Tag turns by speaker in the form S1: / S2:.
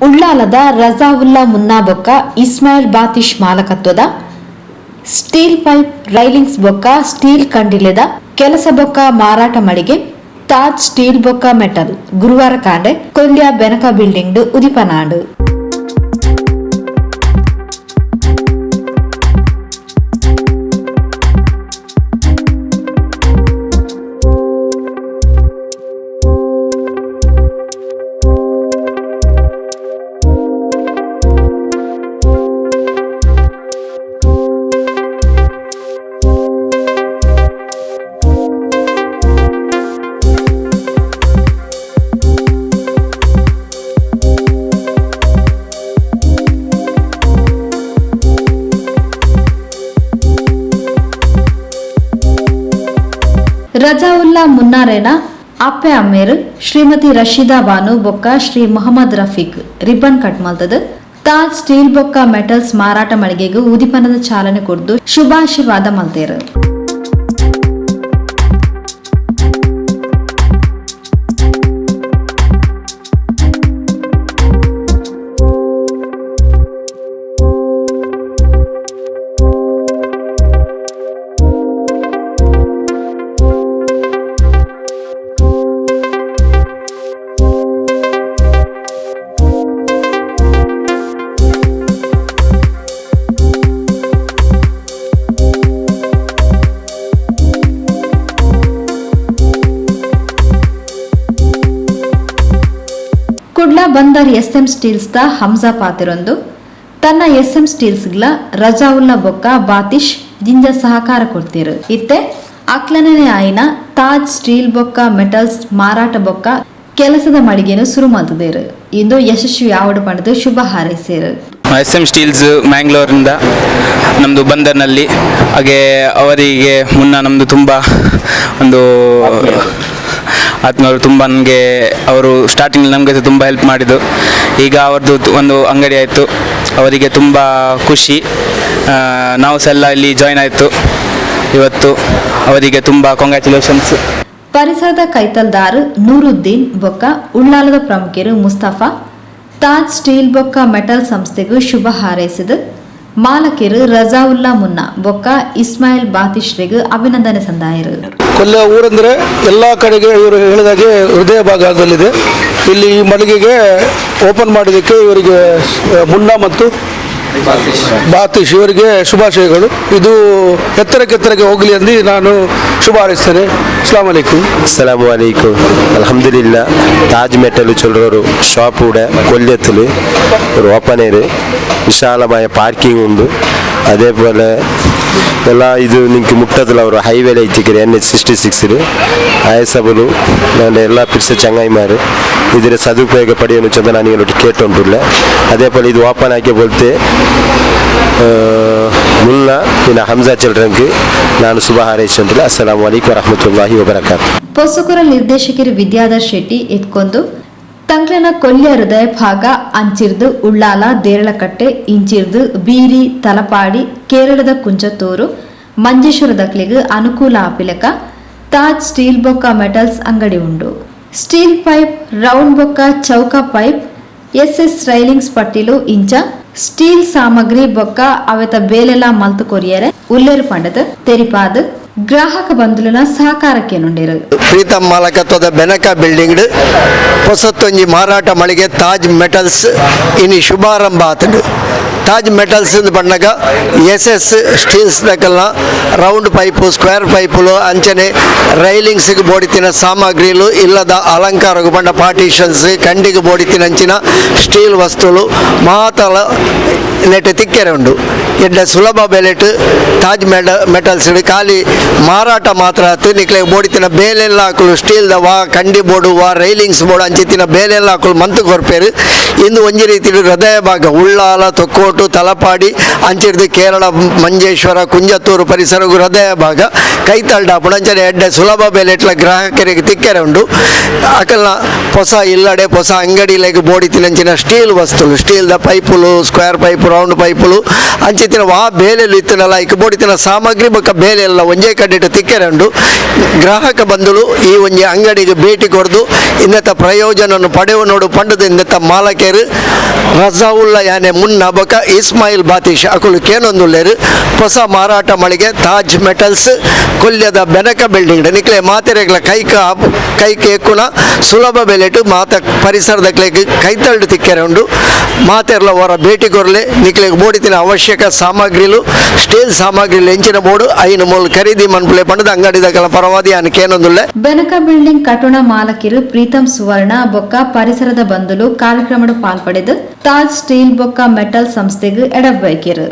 S1: ಉಳ್ಳಾಲದ ರಜಾವುಲ್ಲಾ ಮುನ್ನಾ ಬೊಕ್ಕ Ismail ಬಾತಿಶ್ ಮಾಲಕತ್ವದ steel pipe railings ಬೊಕ್ಕ ಸ್ಟೀಲ್ ಕಂಡಿಲೆದ ಕೆಲಸ ಬೊಕ್ಕ ಮಾರಾಟ ಮಳಿಗೆ ತಾಜ್ ಸ್ಟೀಲ್ ಬೊಕ್ಕ ಮೆಟಲ್ ಗುರುವಾರ ಕಾಂಡೆ ಕೊಲ್ಯ ಬೆನಕ ಬಿಲ್ಡಿಂಗ್ ಉದಿಪನಾಂಡು. ರಜಾವುಲ್ಲಾ ಮುನ್ನಾರೇನ ಅಪ್ಪೆ ಅಮ್ಮೇರು ಶ್ರೀಮತಿ ರಶೀದಾ ಬಾನು ಬೊಕ್ಕ ಶ್ರೀ ಮೊಹಮ್ಮದ್ ರಫೀಕ್ ರಿಬ್ಬನ್ ಕಟ್ ಮಲ್ತದು ತಾಜ್ ಸ್ಟೀಲ್ ಬೊಕ್ಕ ಮೆಟಲ್ಸ್ ಮಾರಾಟ ಮಳಿಗೆಗೂ ಉದಿಪನದ ಚಾಲನೆ ಕೊಡ್ದು ಶುಭಾಶೀರ್ವಾದ ಮಲ್ತೇರು. ಕುಡ್ಲ ಬಂದರ್ S M steels the Hamza ಪಾತಿರೊಂದು ತನ್ನ ಎಸ್ಎಂ ಸ್ಟೀಲ್ಸ್ಗ್ಲ ರಜಾವುಲ್ಲಾ ಬೊಕ್ಕ ಬಾತಿಶ್ ಜಿಂಜ ಸಹಕಾರ ಕೊಡ್ತೀರು. ಇತ್ತೆ ಅಕ್ಲನೇ ಆಯಿನ ತಾಜ್ ಸ್ಟೀಲ್ ಬೊಕ್ಕ ಮೆಟಲ್ಸ್ ಮಾರಾಟ ಬೊಕ್ಕ ಕೆಲಸದ ಮಳಿಗೆನು ಶುರು ಮಲ್ತದೇರು. ಇಂದು ಯಶಸ್ವಿ ಯಾವಡು ಪಂಡದು ಶುಭ ಹಾರೈಸೇರು.
S2: S M steels ಮ್ಯಾಂಗ್ಳೂರಿಂದ ನಮ್ಮದು ಬಂದರ್ನಲ್ಲಿ, ಹಾಗೆ ಅವರಿಗೆ ಮುನ್ನ ನಮ್ಮದು ತುಂಬ ಒಂದು ಆತ್ಮೀಯರು, ತುಂಬ ನನಗೆ ಅವರು ಸ್ಟಾರ್ಟಿಂಗ್ ನಮಗೆ ತುಂಬ ಹೆಲ್ಪ್ ಮಾಡಿದ್ದು. ಈಗ ಅವ್ರದ್ದು ಒಂದು ಅಂಗಡಿ ಆಯಿತು, ಅವರಿಗೆ ತುಂಬ ಖುಷಿ. ನಾವು ಸಹ ಎಲ್ಲ ಇಲ್ಲಿ ಜಾಯ್ನ್ ಆಯಿತು ಇವತ್ತು, ಅವರಿಗೆ ತುಂಬ ಕಂಗ್ರ್ಯಾಚುಲೇಷನ್ಸ್.
S1: ಪರಿಸರದ ಕೈತಲ್ದಾರ್ ನೂರುದ್ದೀನ್ ಬೊಕ್ಕ ಉಳ್ಳಾಲದ ಪ್ರಮುಖರು ಮುಸ್ತಫಾ ತಾಜ್ ಸ್ಟೀಲ್ ಬೊಕ್ಕ ಮೆಟಲ್ ಸಂಸ್ಥೆಗೂ ಶುಭ ಹಾರೈಸಿದು ಮಾಲಕರು ರಜಾವುಲ್ಲಾ ಮುನ್ನಾ ಬೊಕ್ಕ ಇಸ್ಮಾಯಿಲ್ ಬಾತಿಶ್ರೆಗ್ ಅಭಿನಂದನೆ ಸಂದಾಯರು.
S3: ಕೊಲ್ಯ ಊರಂದರೆ ಎಲ್ಲ ಕಡೆಗೆ ಇವರು ಹೇಳಿದಾಗೆ ಹೃದಯ ಭಾಗದಲ್ಲಿದೆ. ಇಲ್ಲಿ ಈ ಮಳಿಗೆಗೆ ಓಪನ್ ಮಾಡೋದಕ್ಕೆ ಇವರಿಗೆ ಮುನ್ನಾ ಮತ್ತು ಬಾತಿಶ್ ಇವರಿಗೆ ಶುಭಾಶಯಗಳು. ಇದು ಎತ್ತರಕ್ಕೆತ್ತರಕ್ಕೆ ಹೋಗಲಿ ಎಂದು ನಾನು ಶುಭ ಹಾರೈಸ್ತೇನೆ. ಅಸ್ಸಲಾಮು ಅಲೈಕುಂ.
S4: അസ്സലാമു അലൈക്കും. അൽഹംദുലില്ലാ, താജ് മെറ്റൽ ചൊല്ലൊരു ഷോപ്പ് ഇവിടെ കൊല്ലത്തിൽ ഒരു ഓപ്പൺ എയർ വിശാലമായ പാർക്കിംഗ് ഉണ്ട്. അതേപോലെ ಎಲ್ಲ ಇದು ನಿಂಗೆ ಮುಟ್ಟದಿಲ್ಲ. ಅವರು ಹೈವೇಲೆ ಐತಿಕ್ರಿ NH 66 ಆಯಸಬಲು ನಾನು ಎಲ್ಲ ಪಿರ್ಸ ಚಂಗಾಯಿಮಾರು ಇದರ ಸದುಪಯೋಗ ಪಡೆಯಲು ಚಂದ ನಾನು ಕೇಟುಂಟುಲ್ಲ. അതേപോലെ ಇದು ಓಪನ್ ಆಗಿ ಬೋಲ್ತೆ ಮುನ್ನ ಇನ್ನು ಹಮ್ಜಾ ಚಿಲ್ಡ್ರನ್ಗೆ ನಾನು ಶುಭ ಹಾರೈಸಿಲ್ಲ. ಅಸ್ಸಲಾಮು ಅಲೈಕುಂ ವರಹಮತುಲ್ಲಾಹಿ ವಬರಕಾತು.
S1: ಪೊಸಕುರ ನಿರ್ದೇಶಕರು ವಿದ್ಯಾಧರ್ ಶೆಟ್ಟಿ ಎತ್ಕೊಂಡು ತಂಗ್ಲನ ಕೊಲ್ಯ ಹೃದಯ ಭಾಗ ಅಂಚಿರ್ದು ಉಳ್ಳಾಲ ದೇರಳಕಟ್ಟೆ ಇಂಚಿರ್ದು ಬೀರಿ ತಲಪಾಡಿ ಕೇರಳದ ಕುಂಚತೂರು ಮಂಜೇಶ್ವರ ದಕ್ಲಿಗ್ ಅನುಕೂಲ ಆಪಿಲಕ ತಾಜ್ ಸ್ಟೀಲ್ ಬೊಕ್ಕ ಮೆಟಲ್ಸ್ ಅಂಗಡಿ ಉಂಡು. Steel pipe round ಬೊಕ್ಕ ಚೌಕ pipe S S railings ಪಟ್ಟಿಲು ಇಂಚ ಸ್ಟೀಲ್ ಸಾಮಗ್ರಿ ಬೊಕ್ಕ ಅವೆತ ಬೇಲೆಲ ಮಲ್ತು ಕೊರಿಯರೆ ಉಲ್ಲೇರು ಪಂಡದ ತೆರಿಪಾದ್ ಗ್ರಾಹಕ ಬಂಧುಲನ ಸಹಕಾರಕ್ಕೆ ನುಂಡಿರು.
S5: ಪ್ರೀತಮ್ ಮಾಲಕತ್ವದ ಬೆನಕ ಬಿಲ್ಡಿಂಗ್ ಹೊಸತ್ತೊಂಜಿ ಮಾರಾಟ ಮಳಿಗೆ ತಾಜ್ ಮೆಟಲ್ಸ್ ಇನಿ ಶುಭಾರಂಭ ಆತಂಡು. ತಾಜ್ ಮೆಟಲ್ಸ್ ಪಣ್ಣಗ S S steels ದಕಲ್ನ round pipe square ಪೈಪುಲು ಅಂಚನೆ ರೈಲಿಂಗ್ಸ್ಗೆ ಬೋಡಿತಿನ ಸಾಮಗ್ರಿಲು ಇಲ್ಲದ ಅಲಂಕಾರకు ಪಂಡ ಪಾರ್ಟಿಷನ್ಸ್ ಕಂಡಿಗೆ ಬೋಡಿತಿನ ಅಂಚಿನ ಸ್ಟೀಲ್ ವಸ್ತುಲು ಮಾತಲ ನೆಟ್ ತಿಕ್ಕೆರೆ ಉಂಡು. ಎಡ್ಡೆ ಸುಲಭ ಬೆಲೆಟ್ ತಾಜ್ ಮೆಟಲ್ಸ್ ಖಾಲಿ ಮಾರಾಟ ಮಾತ್ರ ಆತು. ನಿಕ್ಲೆ ಬೋಡಿತಿನ ಬೇಲೆಲ್ಲ ಹಾಕಲು ಸ್ಟೀಲ್ದ ವಾ ಕಂಡಿ ಬೋರ್ಡು ವಾ ರೈಲಿಂಗ್ಸ್ ಬೋರ್ಡು ಅಂಚಿತ್ತಿನ ಬೇಲೆಲ್ಲ ಹಾಕಲು ಮಂತು ಕೊರ್ಪೇರು. ಇಂದು ಒಂಜಿ ರೀತಿ ಹೃದಯ ಭಾಗ ಉಳ್ಳಾಲ ತೊಕ್ಕೋಟು ತಲಪಾಡಿ ಅಂಚಿಡ್ದು ಕೇರಳ ಮಂಜೇಶ್ವರ ಕುಂಜತ್ತೂರು ಪರಿಸರ ಹೃದಯ ಭಾಗ ಕೈತಲ್ಡಾಪುಂಡು. ಅಂಚನೆ ಎಡ್ಡೆ ಸುಲಭ ಬೆಲೆಟ್ಲ ಗ್ರಾಹಕರಿಗೆ ತಿಕ್ಕೆರೆ ಉಂಡು. ಅಕಲ್ನ ಪೊಸ ಇಲ್ಲಡೆ ಪೊಸ ಅಂಗಡಿಲೆಗ್ ಬೋಡಿತ್ತಿನಂಚಿನ ಸ್ಟೀಲ್ ವಸ್ತುಲು, ಸ್ಟೀಲ್ದ ಪೈಪುಲು, ಸ್ಕ್ವೇರ್ ಪೈಪ್, ರೌಂಡ್ ಪೈಪುಲು ಅಂಚಿತ್ತಿನ ವಾ ಬೇಲೆಲು ಇತ್ತಿನಲ ಐಕ್ ಬೋಡಿತ್ತಿನ ಸಾಮಗ್ರಿ ಬೊಕ್ಕ ಬೇಲೆ ಎಲ್ಲ ಒಂಜೇ ಕಡೆಟ್ ತಿಕ್ಕೆರೆ ಉಂಡು. ಗ್ರಾಹಕ ಬಂಧುಲು ಈ ಒಂಜಿ ಅಂಗಡಿಗೆ ಭೇಟಿ ಕೊರ್ದು ಇನ್ನತ ಪ್ರಯೋಜನವನ್ನು ಪಡೆವು ನೋಡು ಪಂಡದು ಇಂದೆತ ಮಾಲಕರು ರಜಾವುಲ್ಲ ಯಾನೆ ಮುನ್ನ ಬೊಕ್ಕ ಇಸ್ಮಾಯಿಲ್ ಬಾತೀಶ್ ಅಕುಲು ಕೇನೊಂದುಲ್ಲೆರ್. ಹೊಸ ಮಾರಾಟ ಮಳಿಗೆ ತಾಜ್ ಮೆಟಲ್ಸ್ ಕೊಲ್ಯದ ಬೆನಕ ಬಿಲ್ಡಿಂಗ್ ನಿಕ್ಲೆ ಮಾತೆರೆಗ್ಲ ಕೈಕ ಕೈಕ್ ಎಕ್ಕುನ ಸುಲಭ ಬೆಲೆಟು ಮಾತ ಪರಿಸರದಕ್ಲೆಗ್ ಕೈತಲ್ಡು ತಿಕ್ಕೆರೆ ಉಂಡು. ಮಾತೆರ್ಲ ಹೊರ ಭೇಟಿ ಕೊರ್ಲೆ, ನಿಕ್ಲೆಗ್ ಬೋಡಿತಿನ ಅವಶ್ಯಕ ಸಾಮಗ್ರಿಲು, ಸ್ಟೀಲ್ ಸಾಮಗ್ರಿಲು ಎಂಚಿನ ಬೋಡು ಐನು ಮೂಲು ಖರೀದಿ ಮನ್ಪುಲೆ ಪಂಡದ ಅಂಗಡಿದಕಲ ಪರವಾದಿ ಯಾನ್ ಕೇನೊಂದುಲ್ಲೆ.
S1: ಬೆನಕ ಬಿಲ್ಡಿಂಗ್ ಕಟ್ಟೋಣ ಮಾಲಕಿರು ಪ್ರೀತಂ ಸುವರ್ಣ ಬೊಕ್ಕ ಪರಿಸರದ ಬಂಧುಲು ಕಾರ್ಯಕ್ರಮಡ್ ಪಾಲ್ಪಡೆದು ತಾಜ್ ಸ್ಟೀಲ್ ಬೊಕ್ಕ ಮೆಟಲ್ ಸಂಸ್ಥೆಗ್ ಎಡಬೈಕಿರು.